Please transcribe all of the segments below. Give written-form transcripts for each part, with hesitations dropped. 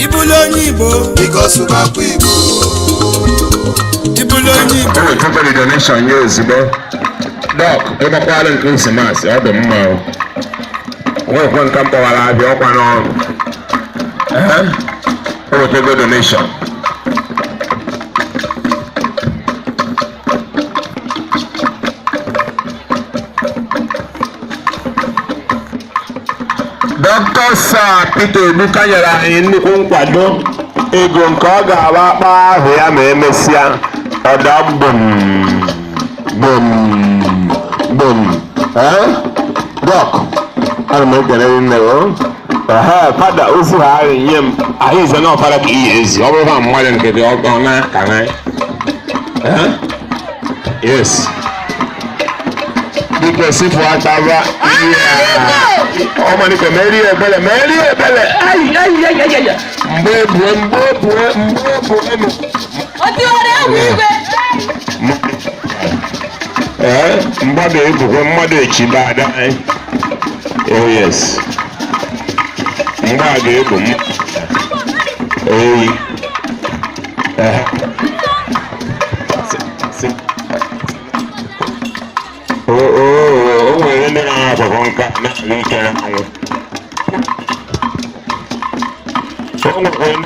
Ịbụlụ onye Igbo. Biko sụbakwa Igbo. Ịbụlụ onye Igbo. O wetagoro donation ya ozugbo. Doc, ịgbakwara Krismas, ọ dị mma o. Nwekwe nke mkpọwara abịa ọkwa n'ọrụ. Ee, o wetago donation. Dr. Sir Peter Egbuka nyere anyị nnukwu nkwado ego nke ọ ga-awa akpa ahụ ya ma emesịa ọda gbom gbom gbom. Ee, Doc, ana m ekele gị nne o. Ehe, fada ozi ha ahụ nye m ahụ ize na ọfada ka iyi ezi ọ bụrụ ha mmadụ nkịtị ọ na ka na. Ee, yes, biko sipụ aka ihe ọmalite merie ebele, merie ebele. Ai, ai, ai, ai, ai. Mgbe ebue, mgbe ebue, mgbe ebue. O tiwara egwu igwe. Ee, mmadụ ebukwe mmadụ echibe ada anyị. Oh yes, mgbe a ga-ebu m eyi. Ehe. O o o nwere ndị na-akwakọ nka na-ahụ ike n'anwụ. O nwekwara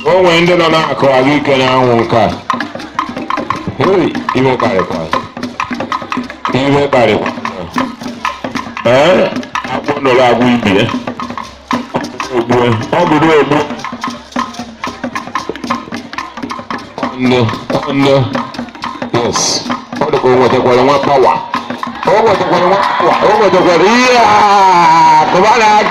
o nwere ndị nọ na-akụ ahụ ike n'anwụ nke a. Hey, iwe karịkwa, iwe karịkwa. Ee, akpụ nọrọ agwụ ibi ya ogbue ọ bụrụ ogbu nne nne. Yes, ọ dịka o nwetakwara nwa pawa, o nwetakwara nwa pawa, o nwetakwara ihe a kụba na.